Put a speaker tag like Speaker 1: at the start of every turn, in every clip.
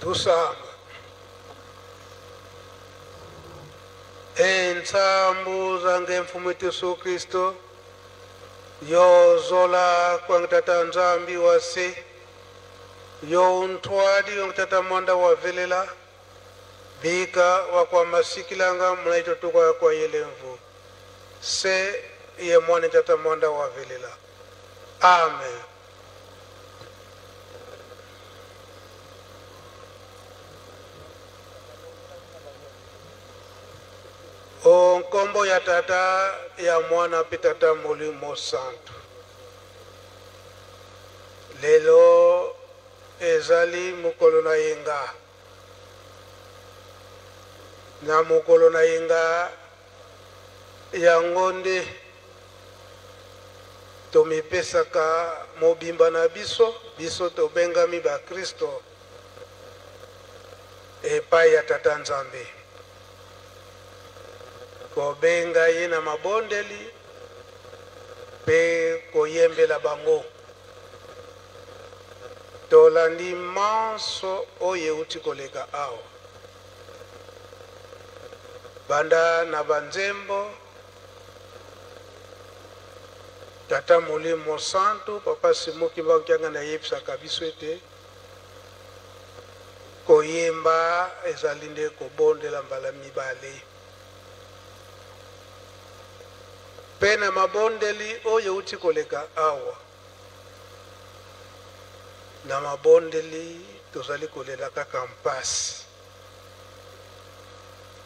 Speaker 1: Tusamba. Entsambu zange mfumu Yesu Kristo yozola kwangitata Nzambi wase yo untwadi yongitata mwanda wavelela bika wakwamasikilanga munaitotuka kwa yelemvu se ye mwana tata mwanda wavelela. Amen. O nkombo ya Tata, ya Mwana mpe Tata Molimo Santu. Lelo ezali mokolo na yenga. Na mokolo na yenga yango nde tomipesaka mobimba na biso, biso tobengami bakristo epai ya Tata Nzambe, kobenga ye na mabondeli mpe koyembela bango. Tolandi manso oyo euti koleka awa, banda na banzembo Tata Molimo Santu, Papa Simon Kimbangu Kiangani ayebisaka biso ete koyemba ezali nde kobondela mbala mibale. Mpe na mabondeli oyo euti koleka awa, na mabondeli tozali kolela kaka mpasi.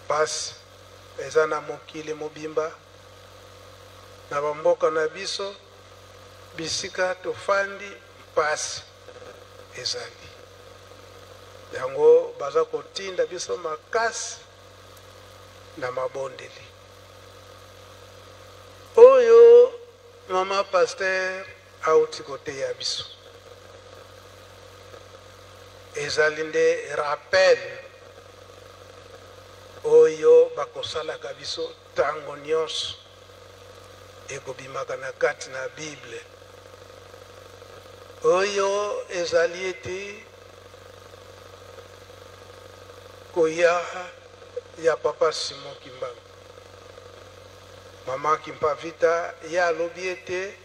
Speaker 1: Mpasi eza na mokili mobimba, na bamboka na biso, bisika tofandi, mpasi ezali. Yango baza kotinda biso makasi na mabondeli. Oyo mama pasteur auti koteya biso ezali nde rappel oyo bakosalaka biso tango nyonso ekobimaka na kati na Bible. Oyo ezali ete koya ya Papa Simon Kimbangu. Mama Kimpavita ye alobi ete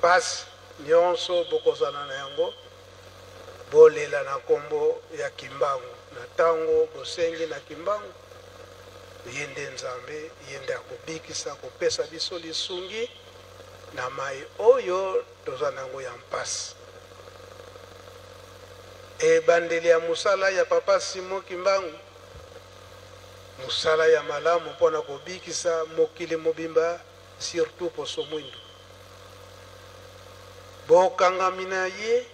Speaker 1: pasi nyonso bokozala na yango, bolela na kombo ya Kimbangu. Na tango bosengi na Kimbangu, ye nde Nzambe, ye nde akobikisa, akopesa biso lisungi na mai oyo toza na yango ya mpasi. Ebandeli ya mosala ya Papa Simon Kimbangu, mosala ya malamu mpo na kobikisa mokili mobimba, surtout poso mwindu. Bokangami na ye,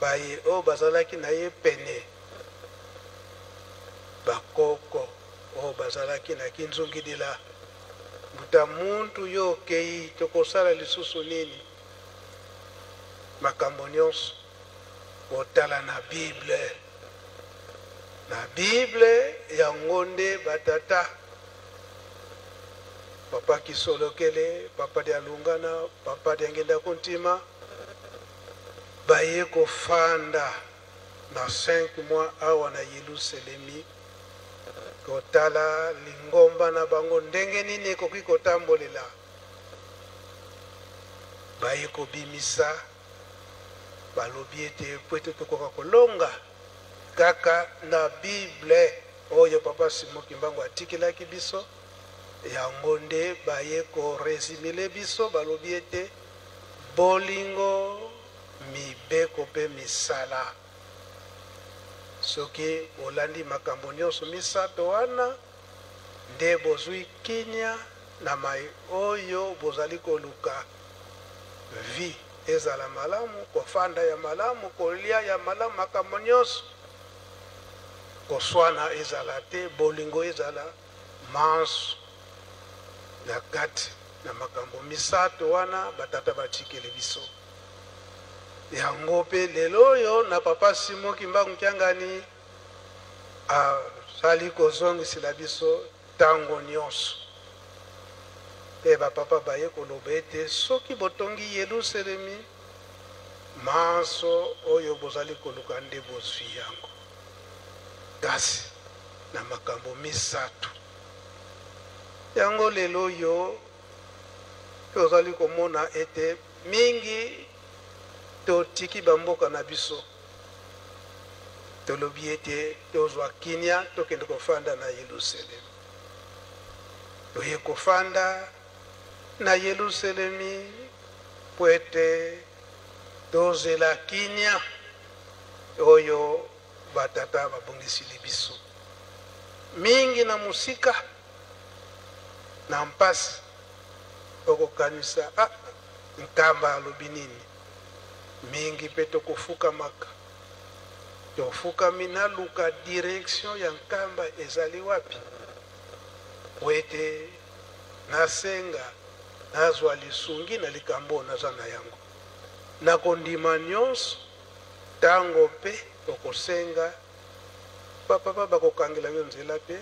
Speaker 1: baye oyo bazalaki na ye pene, bakoko oyo bazalaki na Kinzungidila, mbuta muntu yo okei, tokosala lisusu nini? Makambo nyonso botala na Bible. Na Bible yango nde batata Papa Kisolokele, Papa Dialungana, Papa Diangienda Kuntima baye kofanda na 5 mois awa na Yelusalemi kotala lingomba na bango ndenge nini ekoki kotambolela. Baye kobimisa, balobi ete mpo ete tokoka kolonga kaka na Bible oyo Papa Simon Kimbangu atikelaki biso, yango nde baye ko resumer biso, balobi ete bolingo, mibeko mpe misala. Soki bolandi makambo nyonso misato wana, nde bozui kimia na mai oyo bozali koluka, vie ezala malamu, kofanda ya malamu, kolia ya malamu, makambo nyonso, koswana ezala te, bolingo ezala manso na kati na makambo misato wana batata batikeli biso. Yango pe lelo oyo na Papa Simon Kimbangu Kiangani azali kozongisela biso tango nyonso. Pe ba papa baye koloba ete soki botongi Yelusalemi, Manso oyo bozali koluka nde bozwi yango. Kasi na makambo misatu yango lelo oyo tozali komona ete mingi totiki ba mboka na biso, tolobi ete tozwa kimia, tokende kofanda na Yelusalemi. Toye kofanda na Yelusalemi mpo ete tozela kimia oyo batata babongisili biso. Mingi na mosika na mpasi, okokanisa, ah, Nkamba alobi nini? Mingi mpe tokofukamaka, tofukami naluka direction ya Nkamba ezali wapi, mpo ete nasenga nazwa lisungi na likambo oyo naza na yango. Na kondima nyonso, tango mpe okosenga, ba papa bakokangela yo nzela mpe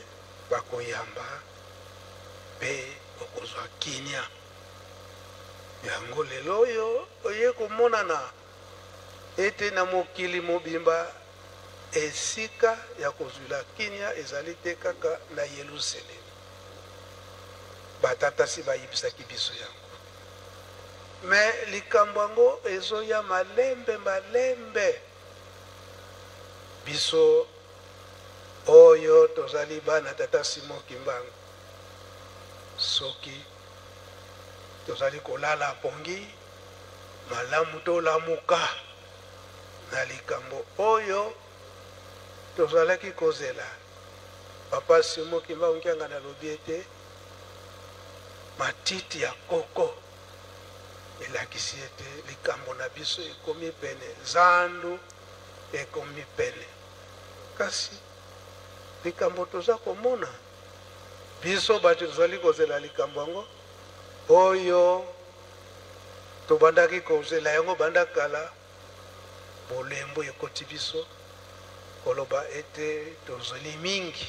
Speaker 1: bakoyamba mpe okozwa kimia. Yango lelo oyo oye komonana ete na mokili mobimba esika ya kozwila kimia ezali te kaka na Yelusalemi. Batata si bayebisaki biso yango. Mais likambo yango ezoya malembe malembe. Biso oyo tozali bana tata Simon Kimbangu, soki tozali kolala pongi, malamu tolamuka na likambo oyo tozalaki kozela. Papa Simon Kimbangu Kiangani alobi ete matiti ya koko elakisi ete likambo na biso ekomi pene, zandu ekomi pene. Kasi likambo toza komona, biso bato tozali kozela likambo yango oyo tobandaki kozela yango banda kala, bolembu ekoti biso koloba ete tozali mingi.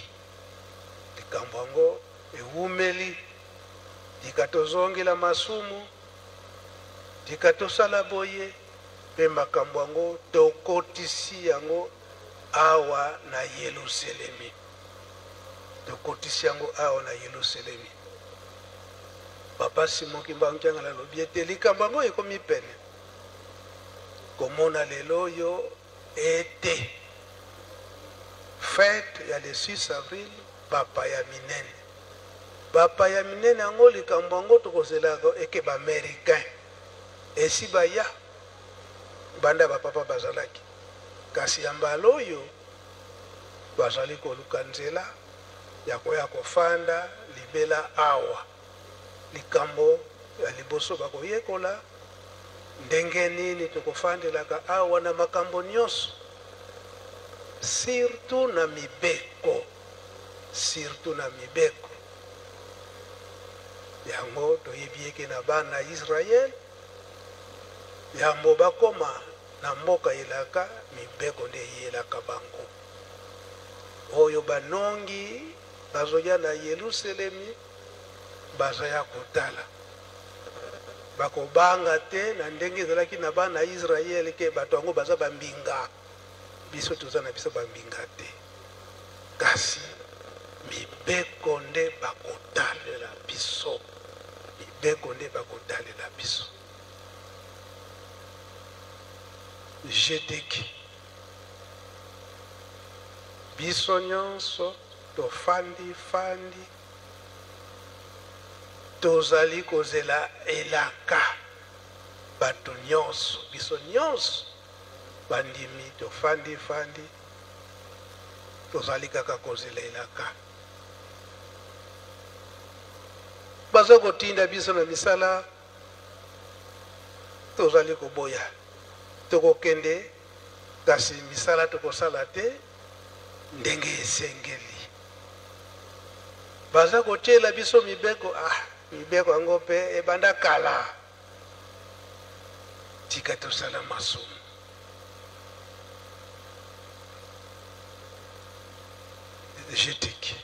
Speaker 1: Likambo yango ewumeli, tika tozongela masumu, tika tosala boye, mpe makambo yango tokotisi yango awa na Yelusalemi. Tokotisi yango awa na Yelusalemi. Papa Simon Kimbangu Kiangani alobi ete likambo yango ekomi pene komona lelo oyo ete fete ya le 6 avril bapaya minene, bapaya minene yango likambo yango tokozelaka eke ba americain esi baya banda ba papa bazalaki, kasi ya mbala oyo bazali koluka nzela ya koya kofanda libela awa. Likambo ya liboso bakoyekola ndenge nini tokofandelaka awa na makambo nyonso, surtout na mibeko, surtout na mibeko yango. Toyebi eke na bana Israël yambo bakoma na mboka elaka, mibeko nde eyelaka bango. Oyo banongi bazoya na Yelusalemi baza ya kotala, bakobanga te na ndenge ezalaki na bana Israël ke bato yango baza bambinga. Biso toza na biso bambinga te, kasi mibeko nde bakotalela biso, mibeko nde bakotalela biso. Jeteki biso nyonso tofandi fandi, tozali kozela elaka. Bato nyonso, biso nyonso bandimi, tofandi fandi, tozali kaka kozela elaka. Baza kotinda biso na misala, tozali koboya. Tokokende, kasi misala tokosala te ndenge esengeli. Baza kotiela biso mibeko, ah, mibeko yango mpe ebanda kala. Tika tosala masumu. Jetiki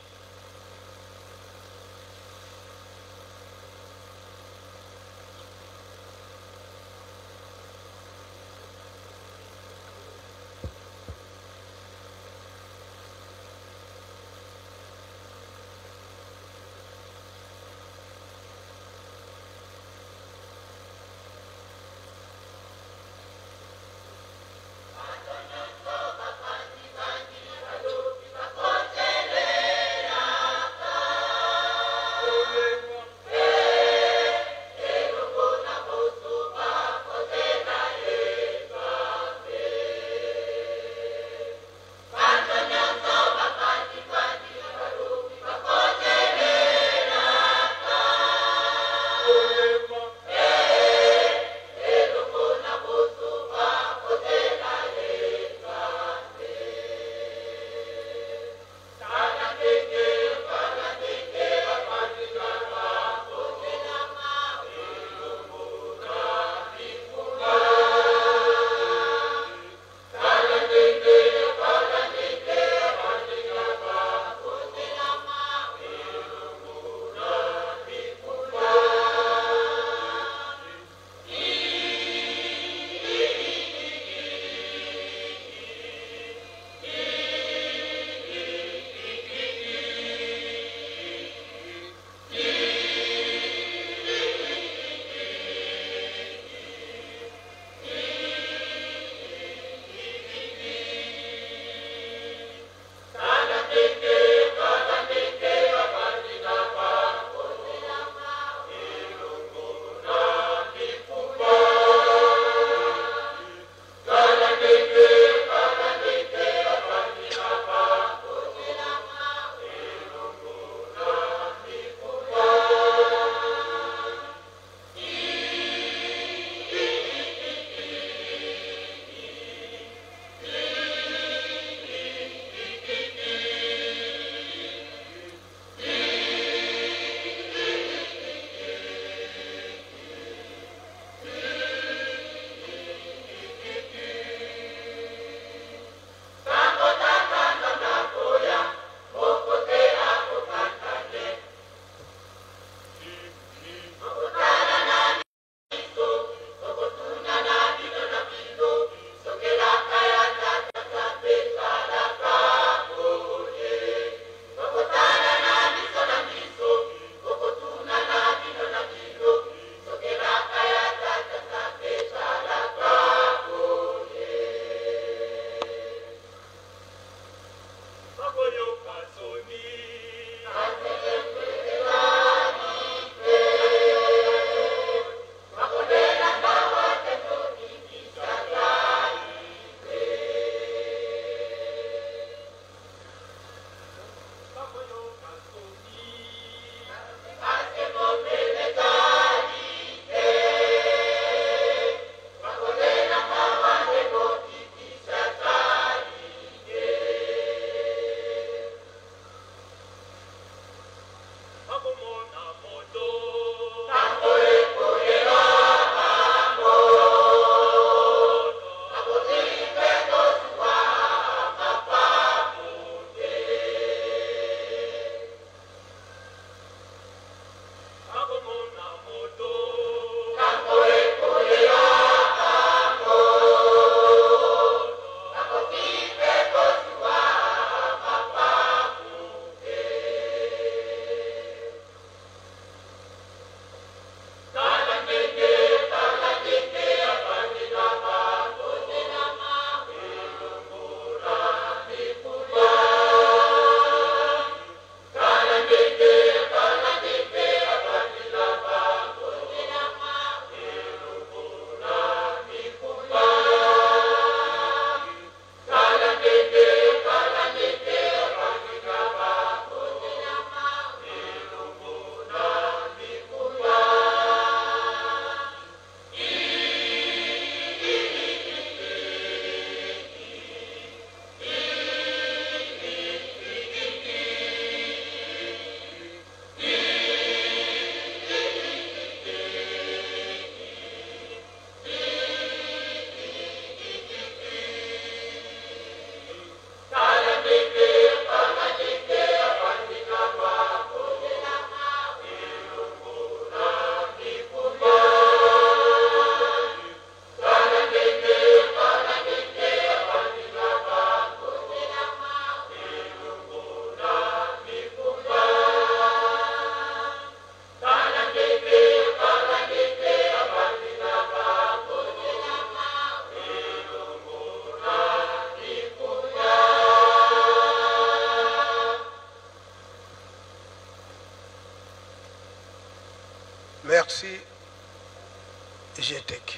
Speaker 1: Jeteke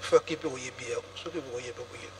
Speaker 1: soki mpe oyebi yango, soki bokoyeba koyeba.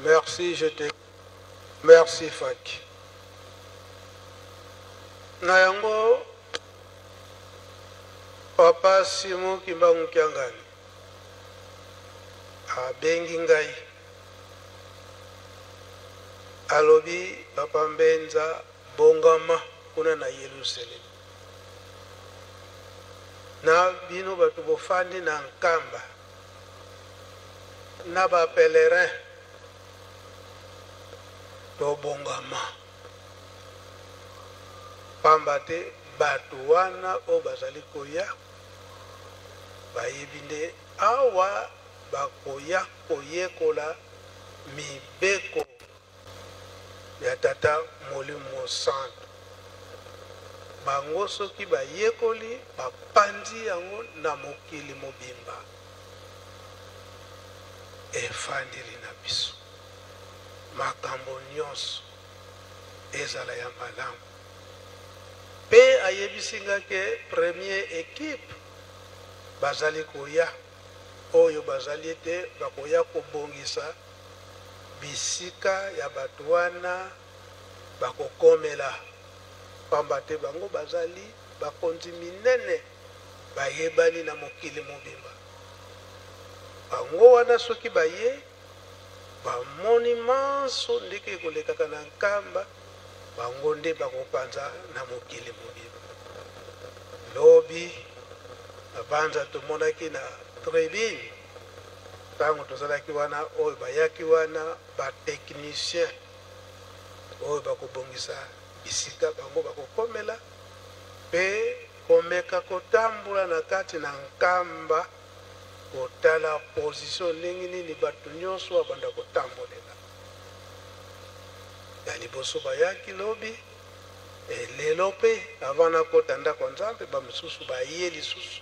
Speaker 1: Merci, je te Merci Faki. Na yango Papa Simon Kimbangu Kiangani abengi ngai, alobi, Papa Mbenza, bongama kuna na Yelusalemi na bino bato bofandi na Nkamba na ba pèlerin, tobongama, pamba te bato wana oyo bazali koya bayebi nde awa bakoya koyekola mibeko ya Tata Molimo Mosantu. Bango soki bayekoli, bapanzi yango na mokili mobimba. Efandeli na biso, makambo nyonso ezala ya malamu. Pe ayebisi nga ke premier equipe bazali koya, oyo bazali ete bakoya kobongisa bisika ya bato wana bakokomela, pamba te bango bazali bakonzi minene bayebani na mokili mobimba. Bango wana soki baye, bamoni manso ndenge ekolekaka na Nkamba, bango nde bakopanza na mokili mobimba. Lobi na Banza tomonaki na tribune, tango tozalaki wana, oyo bayaki wana ba techniciens oyo bakobongisa bisika bango bakokomela pe komeka kotambola na kati na Nkamba, kotala position ndenge nini bato nyonso babanda kotambolela. Ya liboso bayaki lobi, e lelo pe avant nakota ndako ya Nzambe, ba mosusu baye lisusu.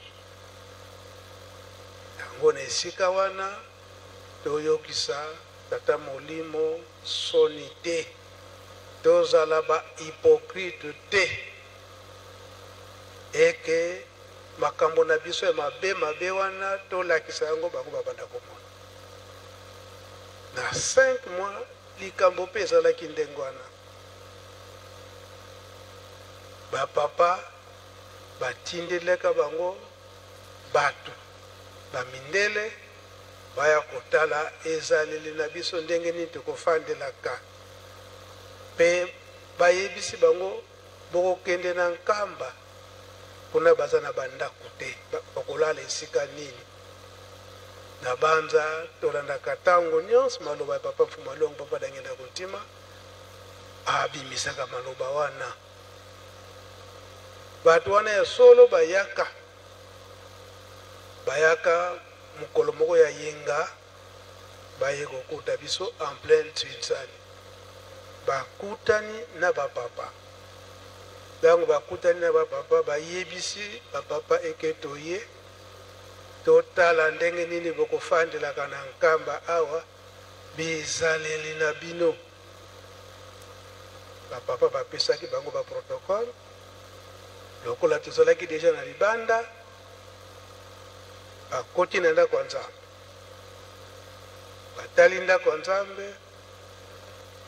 Speaker 1: Yango na esika wana toyokisa Tata Molimo soni te, tozala ba hypocrite te, eke makambo na biso ya mabe mabe wana tolakisa yango bango babanda komona. Na 5 mois likambo pe ezalaki ndenge wana, ba papa batindelaka bango bato ba mindele baya kotala ezaleli na biso ndenge nini tokofandelaka, pe bayebisi bango bokokende na Nkamba, kuna baza na bandako te, bakolala esika nini? Na banza tolandaka tango nyonso maloba ya Papa Mfuma Longo, Papa Dangenda Kuntima abimisaka maloba wana. Bato wana ya solo bayaka, bayaka mokolo moko ya yenga, baye kokuta biso en plein Twinsani. Bakutani na ba papa. Tango bakutani na ba papa, bayebisi ba papa eke toye totala ndenge nini bokofandelaka na Nkamba awa, bizaleli na bino. Ba papa bapesaki bango ba protocole. Lokola tozalaki deja na libanda, bakoti na ndako ya Nzambe, batali ndako ya Nzambe,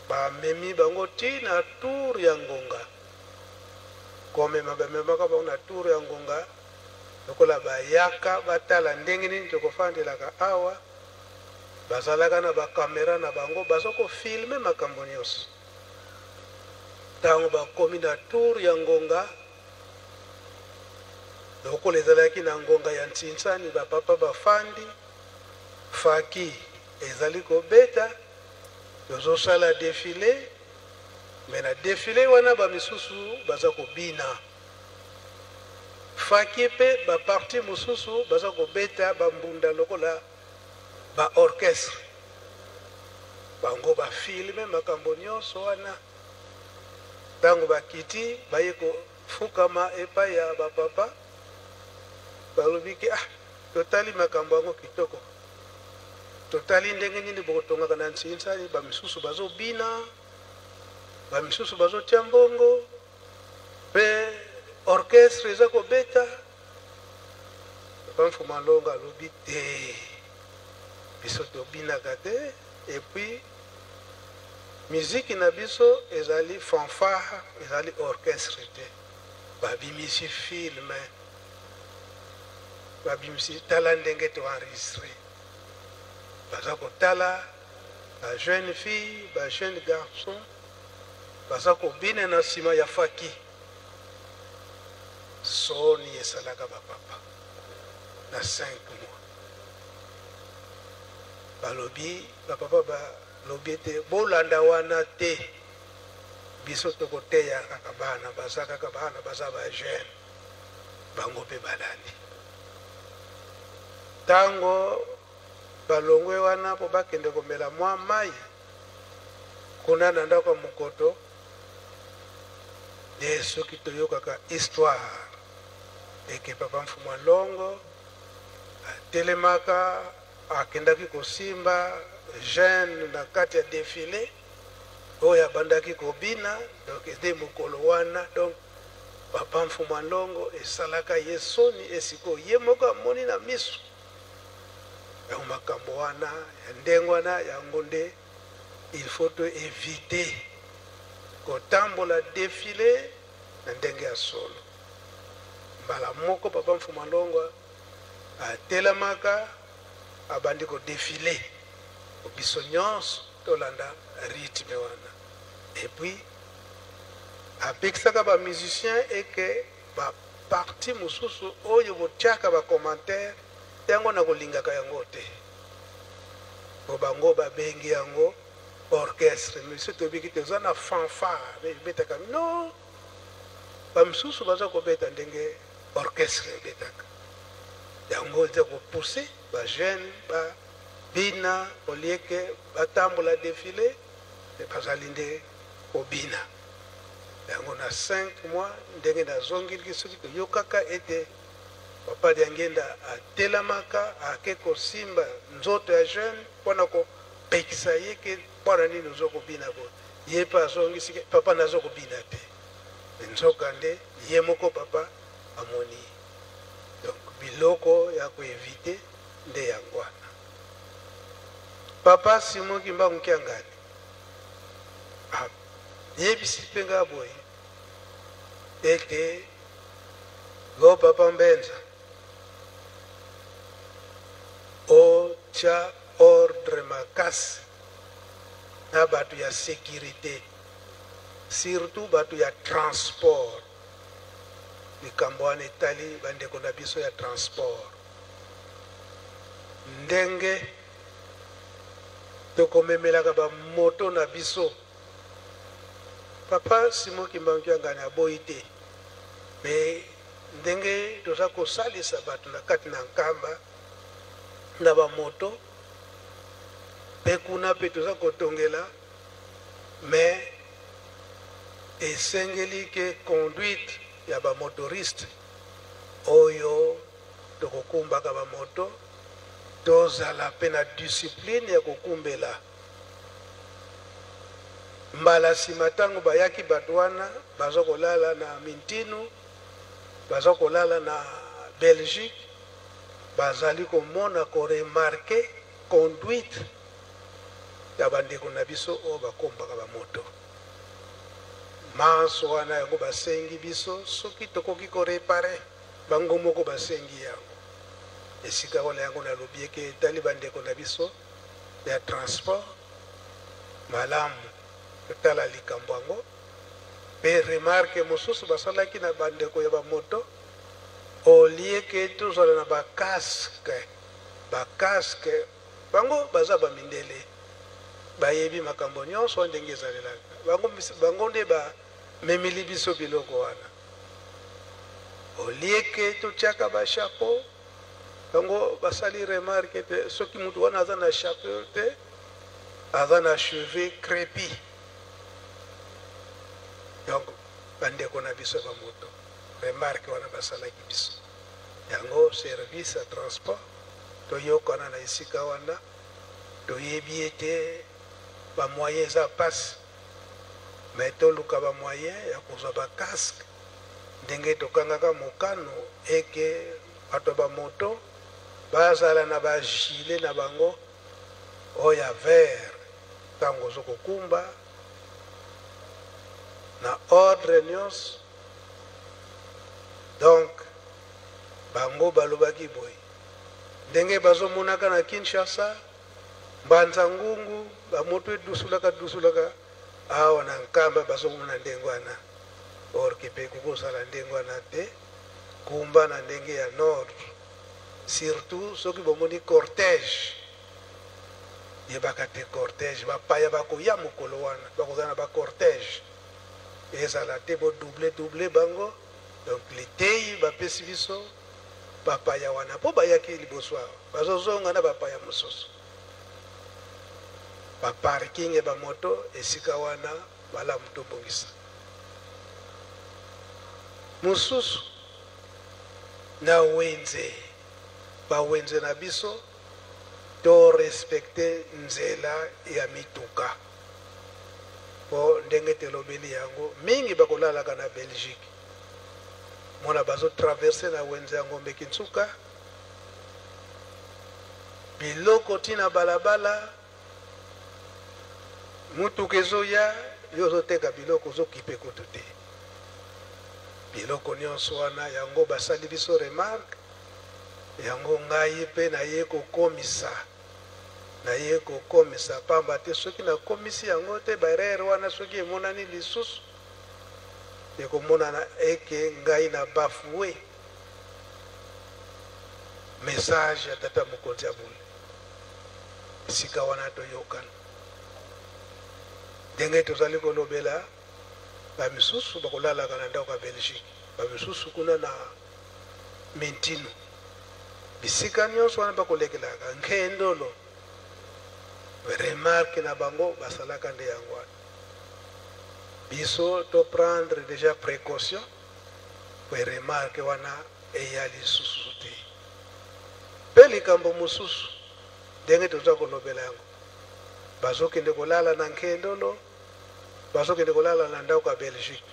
Speaker 1: bamemi bango ti na tour ya ngonga. Komema bamemaka bango na tour ya ngonga, lokola bayaka batala ndenge nini tokofandelaka awa, bazalaka na ba camera na bango, baza ko filmer makambo nyonso. Tango bakomi na tour ya ngonga, lokola ezalaki na ngonga ya ntsinsani, ba papa bafandi, faki ezali kobeta, tozosala defile, me na defile wana ba misusu baza kobina faki, pe ba parti mosusu baza kobeta bambunda lokola ba orchestre. Bango ba filme makambo nyonso wana. Tango bakiti, baye kofukama epai ya ba papa, balobi ke ah, totali makambo yango kitoko, totali ndenge nini bokotongaka na nsinsani, ba misusu bazobina, ba misusu bazotia mbongo, pe orchestre eza kobeta. Papa Mfuma Longo alobi te, biso tobinaka te, et puis Miziki na biso ezali fanfare, ezali orchestre te. Babimisi film, babimisi tala ndenge to enregistre. Baza kotala ba jeune fille, ba jeune garçon baza kobina na nsima ya faki. Soni esalaka ba papa na 5 mois. Balobi ba papa ba lobi ete bolanda wana te, biso tokoteya kaka bana, baza kaka bana, baza ba jeune, bango mpe balandi. Tango balongwe wana mpo bakende komela mwa mai kuna na ndako ya mokoto, nde soki toyokaka histoire eke papa Mfumua Longo atelemaka, akendaki kosimba jeune na kati ya defile oyo abandaki kobina, donc nde mokolo wana, donc papa Mfumua Longo esalaka ye soni, esikoyo ye moko amoni na miso. Donc makambo wana ya ndenge wana yango nde il faut to eviter kotambola defile na ndenge ya solo. Mbala moko papa Mfumua Longo atelamaka abandi ko defile, biso nyonso tolanda rythme wana. Et puis apekisaka ba musiciens eke ba partie mosusu oyo botiaka ba commentaire yango na kolingaka yango te, po bango babengi yango orchestre, mais biso tobiki toza na fanfare ebetaka non, ba misusu baza kobeta ndenge orchestre ebetaka. Yango eza kopousser ba jeune ba bina au lieu que batambola defile, mais bazali nde kobina. Yango na 5 mois ndenge nazongiliki, soki toyokaka ete papa Diangienda atelamaka ake kosimba nzoto ya jeune mpona kopekisa ye ke mpona nini ozo kobina boye, ye mpe azongisi ke papa nazo kobina te, nzoka nde ye moko papa amoni ye. Donc biloko ya koevite nde yango wana. Papa Simon Kimbangu Kiangani ayebisi mpe nga boye ete go papa Mbenza otya ordre makasi na bato ya sécurité, surtout bato ya transport. Likambo wana etali bandeko na biso ya transport, ndenge tokomemelaka bamoto na biso. Papa Simon Kimbangu Kiangani aboyi te, me ndenge toza kosalisa bato na kati na Nkamba na bamoto mpe kuna mpe toza kotongela, me esengeli ke conduite ya bamotoriste oyo tokokumbaka bamoto tozala mpe na discipline ya kokumbela. Mbala nsima ntango bayaki bato wana baza kolala na Mintinu, baza kolala na Belgique, bazali komona koremarke conduite ya bandeko na biso oyo bakombaka bamoto. Manso wana yango basengi biso soki tokoki korepare, bango moko basengi yango. Esika wana yango nalobi eke etali bandeko na biso ya transport, malamu totala likambo yango. Mpe remarke mosusu basalaki na bandeko ya bamoto, au lieu ke tozala na bakaske, bakaske bango baza bamindele, bayebi makambo nyonso ndenge ezalelaka bango, bango nde bamemeli biso biloko wana. Au lieu ke totiaka bachapeau, bango basali remarke te soki motu wana aza na chapeau te, aza na cheveux crépus. Donc bandeko na biso bamoto, remarke wana basalaki biso yango. Service ya transport, toyokana na esika wana. Toyebi ete bamoyen eza mpasi, me toluka bamoyen ya kozwa bakaske ndenge tokangaka mokano eke bato ya bamoto bazala na bagilet na bango oyo ya vert ntango ozo kokumba. Na ordre nyonso. Donc bango balobaki boye, ndenge bazomonaka na Kinshasa mbanza ngungu bamoto edusulaka dusulaka, awa na Nkamba bazomona ndenge wana. Or que mpe kokozala ndenge wana te, kumba na ndenge ya nord, surtout soki bomoni cortège, yebaka te cortège bapaya bakoya mokolo wana, bakozala na bacortège, ezala te bodouble double bango. Donc liteyi bapesi biso bapaya wana mpo bayaki liboso awa, bazozonga na bapaya mosusu. Baparking ya bamoto esika wana malamu tobongisa. Mosusu na wenze, bawenze na biso to respecte nzela ya mituka, mpo ndenge telobeli yango mingi bakolalaka na Belgique, mona bazotraverse na wenze ya Ngombe Kinsuka, biloko ntina balabala, mutuka ezoya, yo ozoteka biloko, ozokipe kutu te biloko nyonso wana. Yango basali biso remarque yango, ngai mpe naye kokomisa, naye kokomisa pamba te. Soki nakomisi yango te, baerreur wana soki emonani lisusu, ekomonana eke ngai na bafoué message ya tata mokonzi ya bule. Esika wana toyokana ndenge tozali kolobela, bamisusu bakolalaka na ndako ya Belgique, bamisusu kuna na Mintino, bisika nyonso wana bakolekelaka nkendolo. Remarque na bango basalaka nde yango wana. Biso to prendre déjà précaution po remarque wana eya lisusu te. Mpe likambo mosusu, ndenge toza kolobela yango, bazokende kolala na nkendolo, bazokende kolala na ndako ya Belgique,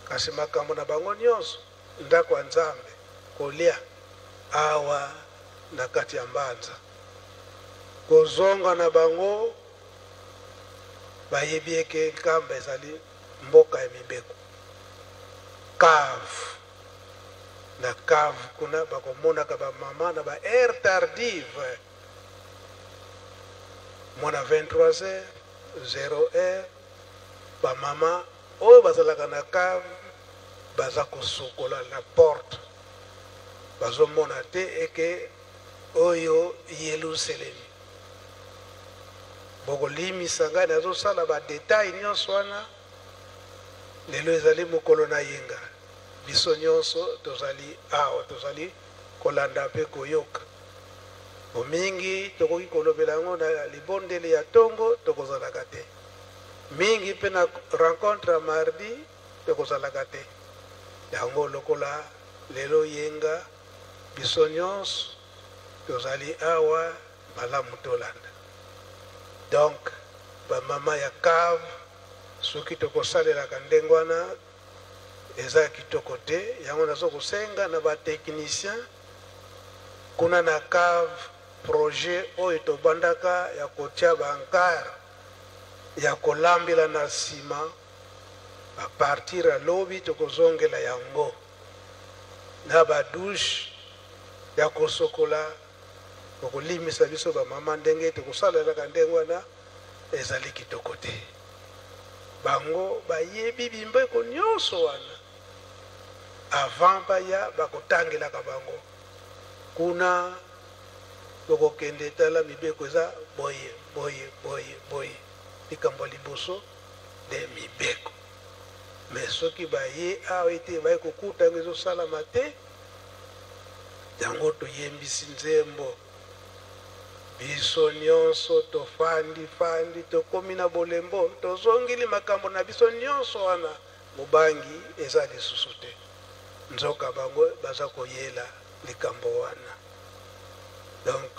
Speaker 1: kasi makambo na bango nyonso ndako ya Nzambe, kolia awa na kati ya Mbanza, kozonga na bango, bayebi eke Nkamba ezali mboka ya mibeko. Cave na cave kuna bakomonaka bamama na ba heure tardive, mona 23 heures 0 heure, bamama oyo bazalaka na cave baza kosukola na porte, bazomona te eke oyo Yelusalemi. Bokolimisa ngai nazosala badétail nyonso wana. Lelo ezali mokolo na yenga, biso nyonso tozali awa, tozali kolanda mpe koyoka. Mingi tokoki kolobela yango na libondeli ya ntongo, tokozalaka te mingi, mpe na rencontre ya mardi tokozalaka te. Yango lokola lelo yenga, biso nyonso tozali awa, malamu tolanda. Donc bamama ya cave, soki tokosalelaka ndenge wana, eza kitoko te. Yango naza kosenga na batechnicien kuna na cave, projet oyo tobandaka ya kotia baencart ya kolambela na nsima, à partir ya lobi tokozongela yango, na badouche ya kosokola. Bokolimisa biso bamama, ndenge tokosalelaka ndenge wana ezali kitoko te. Bango bayebi bimbeko nyonso wana, avant baya bakotangelaka bango kuna, bokokende, tala mibeko eza boye boye boye boye. Likambo ya liboso nde mibeko. Mais soki baye awa ete baye kokuta yango ezosalama te, yango toyembisi nzembo, biso nyonso tofandi fandi, tokomi na bolembo, tozongili makambo na biso nyonso wana, mobangi eza lisusu te. Nzoka bango baza koyela likambo wana. Donc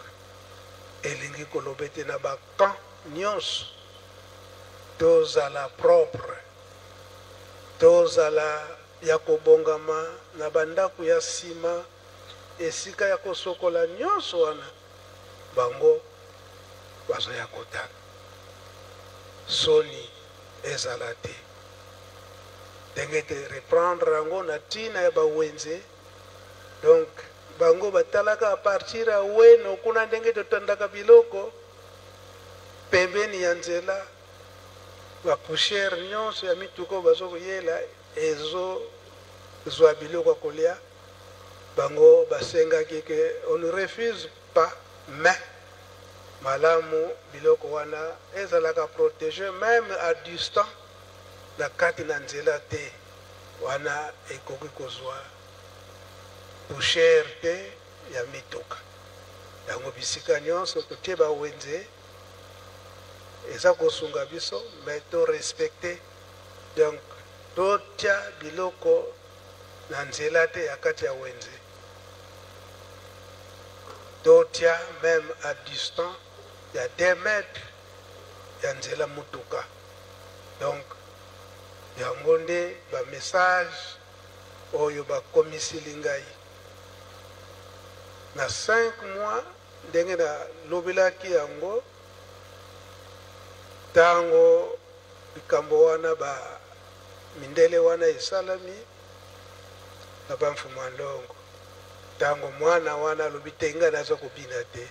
Speaker 1: elingi koloba ete na bacamp nyonso tozala propre, tozala ya kobongama na bandako ya nsima, esika ya kosokola nyonso wana. Bango bazoya kotala, soni ezala te. Ndenge te reprendre yango na ntina ya bawenze. Donc bango batalaka a partir ya weno kuna ndenge totandaka biloko pembeni ya nzela, ba poussière nyonso ya mituka oyo bazo koyela ezozwa biloko ya kolia. Bango basengaki ke on ne refuse pas, mais malamu biloko wana ezalaka protege meme à distance na kati na nzela te, wana ekoki kozwa poussière te ya mituka. Yango bisika nyonso totie ba wenze eza kosunga biso, mais to respecter, donc totia biloko na nzela te ya kati ya wenze, totia meme à distance ya 2 mètres ya nzela mutuka. Donc yango nde ba message oyo bakomisili ngai na 5 mois, ndenge nalobelaki yango ntango likambo wana ba mindele wana esalami na ba Mfumu ya Ndongo. Ntango mwana wana alobi te ngai naza kobina te,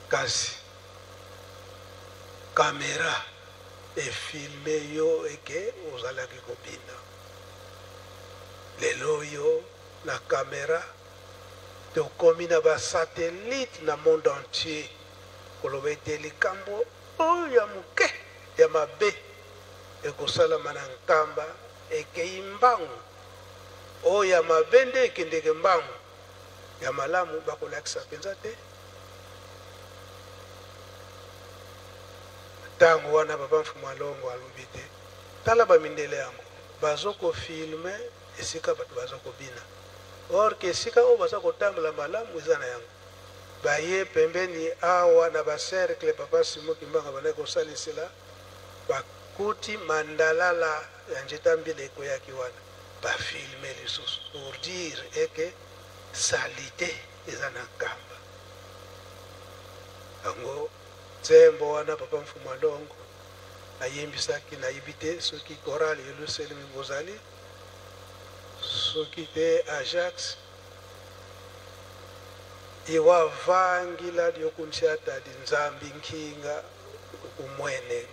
Speaker 1: kasi kamera efilme yo eke ozalaki kobina. Lelo oyo na kamera tokomi na ba satellite na monde entier, koloba ete likambo oyo ya moke ya mabe ekosalama na Nkamba ekei mbangu, oyo ya mabe nde ekendeke mbangu, ya malamu bakolakisa mpenza te. Ntango wana papa Mfumu Alongo alobi te, tala ba mindele yango bazo ko filme esika bato bazo kobina, or ke esika oyo baza kotambola malamu eza na yango. Baye pembeni awa na ba cercle papa Simon Kimbangu abandaki kosalisela, bakuti mandalala ya njeta mbila ekweyaki wana, ba filme lisusu pour dire eke salite eza na Nkamba. Yango nzembo wana papa Mfumu Alongo ayembisaki, nayebi te soki chorale Yelusalemi bozali, soki te Ajax iwa vangila lyokunsyata di Nzambi nkinga umwenenge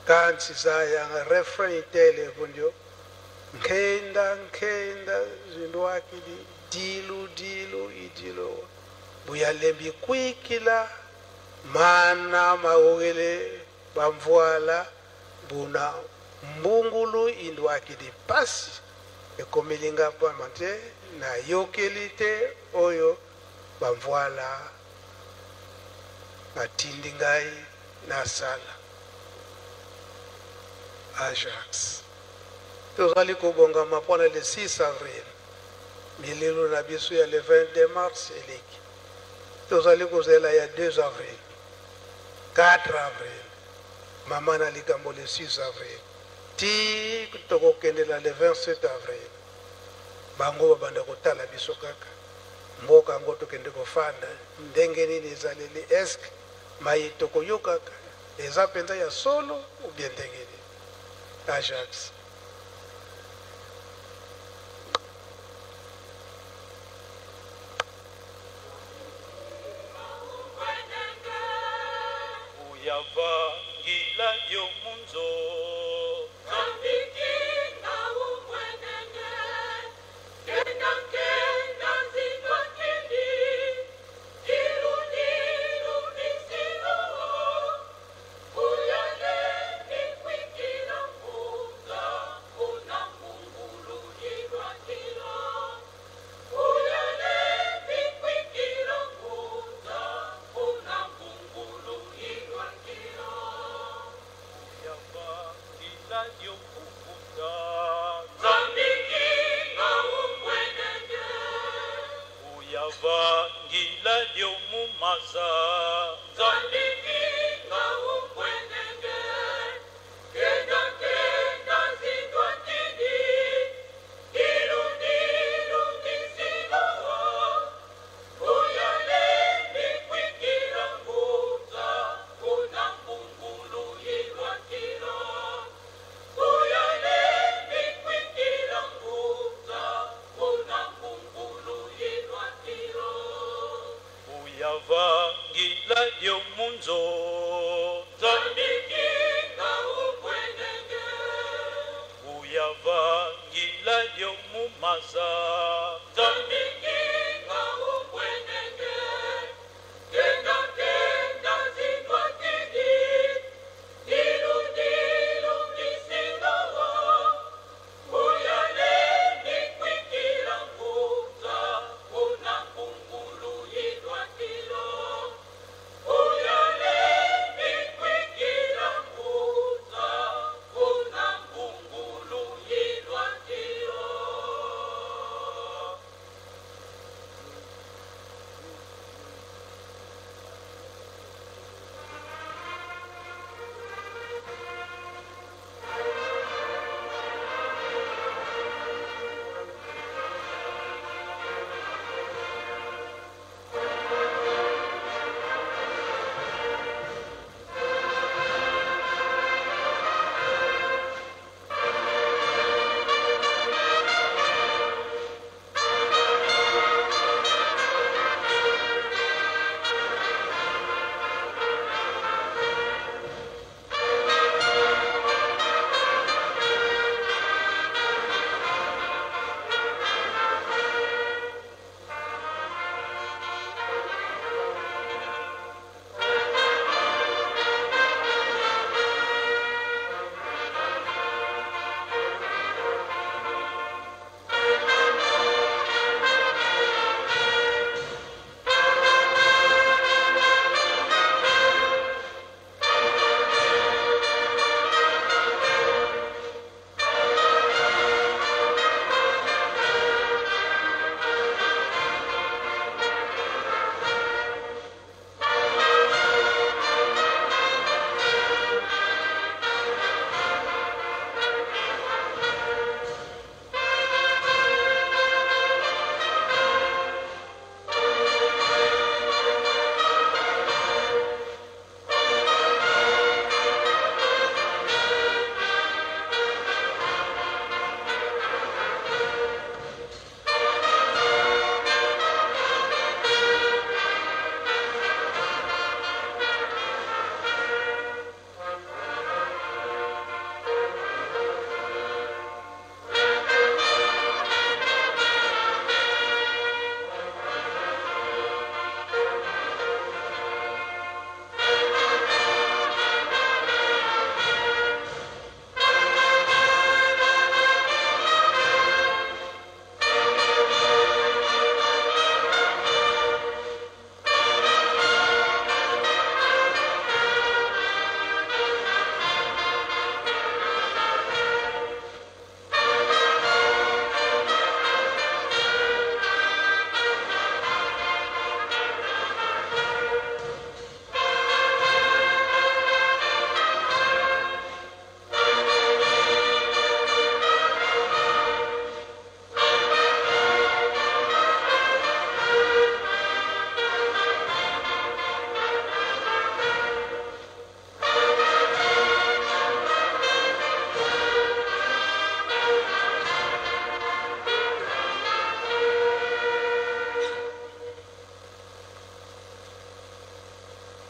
Speaker 1: kansi zayanga refrain itele vundyo nkenda nkenda zindwakili dilu dilu idilo buyalembi kwikila mana mawogele bamvuala buna mbungulu indwakili pasi ekomelinga pamba te nayokeli te oyo bamvuala batindi ngai nasala. Ajax tozali kobongama mpona le 6 avril, milulu na biso ya le 22 mars eleki, tozali kozela ya 2 avril, 4 avril, mama na likambo le 6 avril ti tokokende na le 27 avril. Bango babanda kotala biso kaka mboka yango tokende kofanda ndenge nini, ezaleli eske maye tokoyokaka eza mpenza ya solo ou bien ndenge nini? Ajax.
Speaker 2: Uyavangila yo munzo. Uyavangila yo mumaza. Ngila lyomumaza. Nzambi nginga ubwenenge, Kenda kenda zindwatidi, Dilu dilu disilowa, Uyale mikwikila ngunza, Kuna kungulu yidwatilo. Uyale mikwikila ngunza, Kuna kungulu yidwatilo.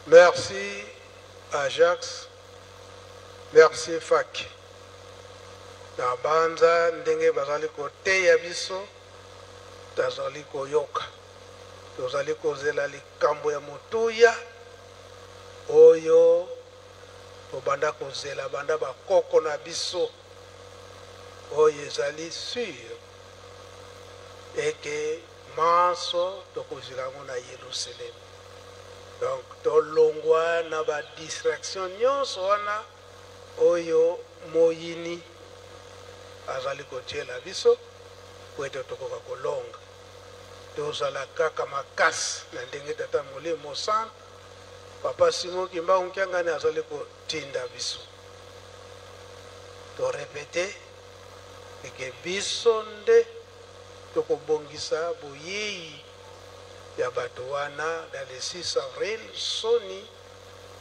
Speaker 1: Merci Ajax, merci Faki. Na banza ndenge bazali koteya biso, tazali koyoka, tozali kozela likambo ya motuya oyo tobanda kozela banda bakoko na biso, oyo ezali sur eke manso tokozela yango na Yerusalem. Donc tolongwa na ba distraction nyonso wana oyo moyini azali kotiela biso po ete tokoka kolonga. Tozala kaka makasi na ndenge Tata Molimo Mosantu, Papa Simon Kimbangu Kiangani azali kotinda biso. To repeter eke biso nde tokobongisa boyeyi ya bato wana dans le 6 avril, soni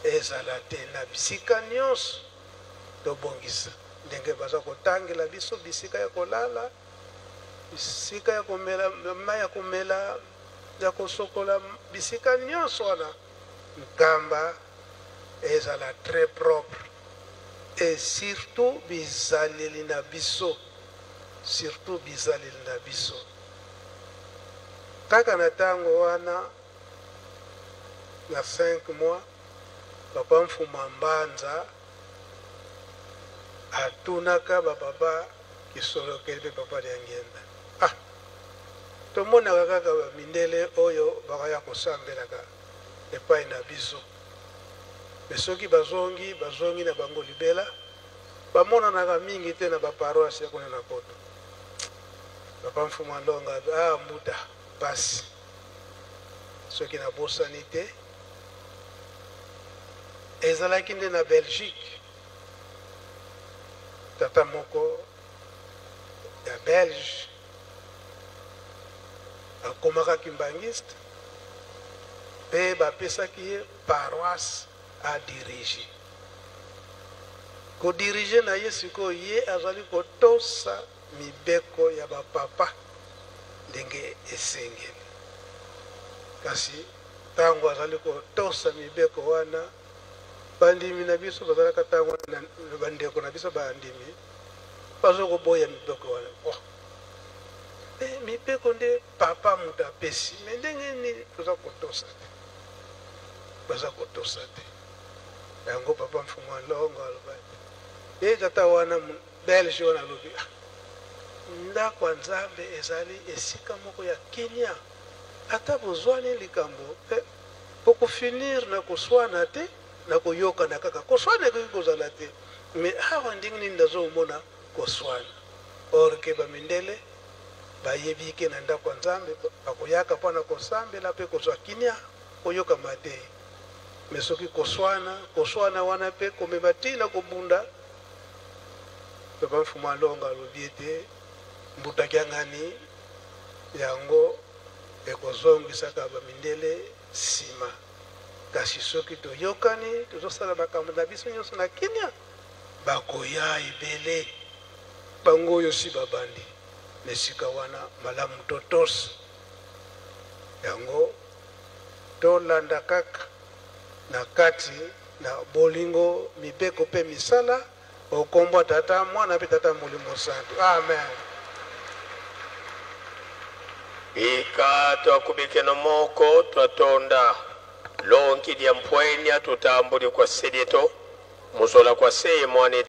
Speaker 1: ezala te na bisika nyonso. Tobongisa ndenge baza kotangela biso bisika ya kolala, bisika ya komela mai ya komela, ya kosokola, bisika nyonso wana Nkamba ezala très propre et surtout bizaleli na biso. surtout bizaleli na biso. Kaka na tango wana, na 5 mois, papa Mfuma Mbanza atunaka ba papa Kisolokele mpe papa Diangienda, ah, tomonaka kaka ba mindele oyo bakaya kosambelaka epai na biso, mais soki bazongi, bazongi na bango libela, bamonanaka mingi te na ba paroisse ya kuna na poto. Papa Mfuma Ndonga, ah, mbuta pasi, soki nabosani te, ezalaki nde na Belgique, tata moko ya Belge akomaka kimbangiste mpe bapesaki ye paroisse a diriger. Kodirige na ye sikoyo, ye azali kotosa mibeko ya bapapa ndenge esengeli. Kasi ntango azali kotosa mibeko wana, bandimi na biso bazalaka ntango na bandeko na biso bandimi bazo koboya mibeko wana. Oh. Me mibeko nde papa moto apesi, me ndenge nini toza kotosa te? Baza kotosa te. Yango papa Mfumu Alongo alobaki, ye tata wana Belge wana alobi, ah, ndako ya Nzambe ezali esika moko ya kimia, ata bozwani likambo pe bokofinir na koswana te, na koyokana kaka. Koswana ekoki kozala te, me awa ndenge nini nazomona koswana? Or ke bamindele bayebi ke na ndako ya Nzambe bakoyaka mpona kosambela mpe kozwa kimia, koyoka mateyi. Me soki koswana, koswana wana mpe komema ntina kobunda. Papa Mfumu Alonga alobi ete mbuta kiangani yango ekozongisaka bamindele nsima, kasi soki toyokani, tozosala makambo na biso nyonso na kimia, bakoya ebele. Bango oyo si babandi na esika wana, malamu totosa yango, tolanda kaka na kati na bolingo, mibeko mpe misala, okombwa Tata, Mwana mpe Tata Molimo Santu. Amen.
Speaker 3: Bika twakubikeno moko twatonda lonki lya mpwenya tutambuli kwa selyeto muzola kwa seye mwane.